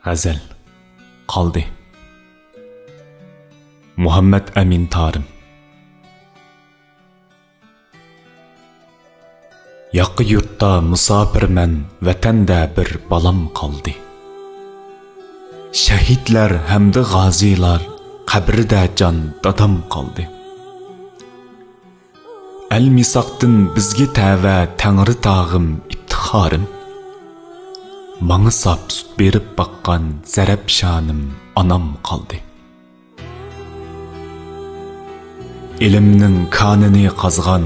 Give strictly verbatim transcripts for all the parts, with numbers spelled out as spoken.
غەزەل. قالدى. مۇھەممەد ئەمىن تارىم. ياقا يۇرتتا مۇساپىرمەن، ۋەتەندە بىر بالام قالدى. شەھىدلەر ھەمدە غازىيلار قەبرىدە جان دادام قالدى. ئەلمىساقتىن بىزگە تەۋە تەڭرىتاغىم ئىپتىخارىم. ماڭا ساپ سۈت بېرىپ باققان زەرەپشانىم ئانام قالدى. ئىلىمنىڭ كانىنى قازغان،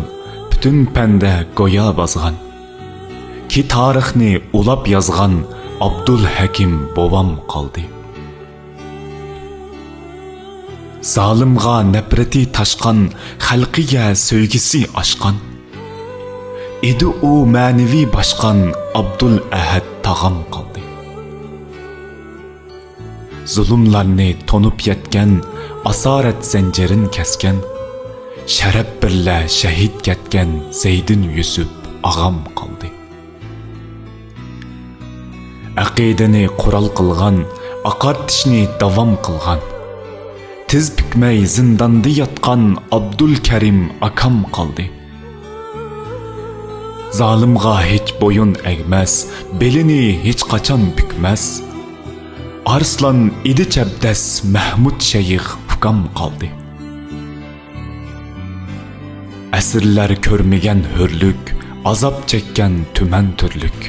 پۈتۈن پەندە گويا بازغان، كى تارىخنى ئۇلاپ يازغان ئابدۇل ھەكىم بوۋام قالدى. زالىمغا نەپرىتى تاشقان، خەلقىگە سۆيگۈسى ئاشقان، ئىدى ئۇ مەنىۋى باشقان ئابدۇل ئەھەد تاغام قالدى. زۇلۇملارنى تونۇپ يەتكەن، ئاسارەت زەنجىرىن كەسكەن، شەرەپ بىللە شەھىد كەتكەن زەيدىن يۈسۈپ ئاغام قالدى. ئەقىدىنى قورال قىلغان، ئاقارتىشنى داۋام قىلغان، تىز پۈكمەي زىنداندا ياتقان ئابدۇل كەرىم ئاكام قالدى. زالىمغا ھېچ بويۇن ئەگمەس، بېلىنى ھېچقاچان بۈكمەس، ئارسلان ئىدى چەبدەس مەھمۇد شەيخ ئۇكام قالدى. ئەسىرلەر كۆرمىگەن ھۆرلۈك، ئازاب چەككەن تۈمەن تۈرلۈك،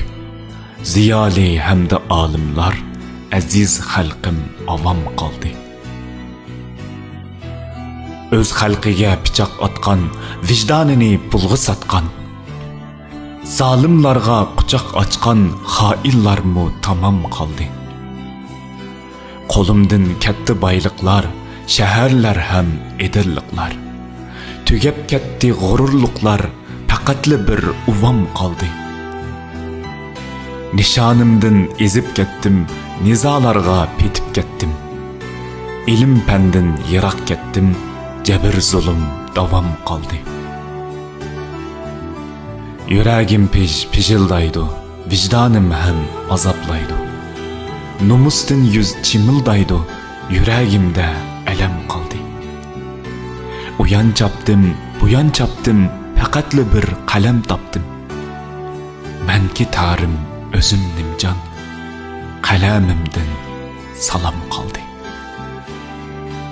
زىيالىي ھەمدە ئالىملار، ئەزىز خەلقىم ئاۋام قالدى. ئۆز خەلقىگە پىچاق ئاتقان، ۋىجدانىنى پۇلغا ساتقان، زالىملارغا قۇچاق ئاچقان خائىنلارمۇ تامام قالدى. قولۇمدىن كەتتى بايلىقلار، شەھەرلەر ھەم ئېدىرلىقلار. تۈگەپ كەتتى غۇرۇرلۇقلار، پەقەتلا بىر ئۇۋام قالدى. نىشانىمدىن ئېزىپ كەتتىم، نىزالارغا پېتىپ كەتتىم. ئىلىم-پەندىن يىراق كەتتىم، جەبىر-زۇلۇم داۋام قالدى. يۈرەگىم پىژ-پىژىلدايدۇ، ۋىجدانىم ھەم ئازابلايدۇ. نومۇستىن يۈز چىمىلدايدۇ، يۈرەگىمدە ئەلەم قالدى. ئۇيان چاپتىم، بۇيان چاپتىم، پەقەتلا بىر قەلەم تاپتىم. مەنكى تارىم ئۆزۈم نىمجان، قەلىمىمدىن سالام قالدى.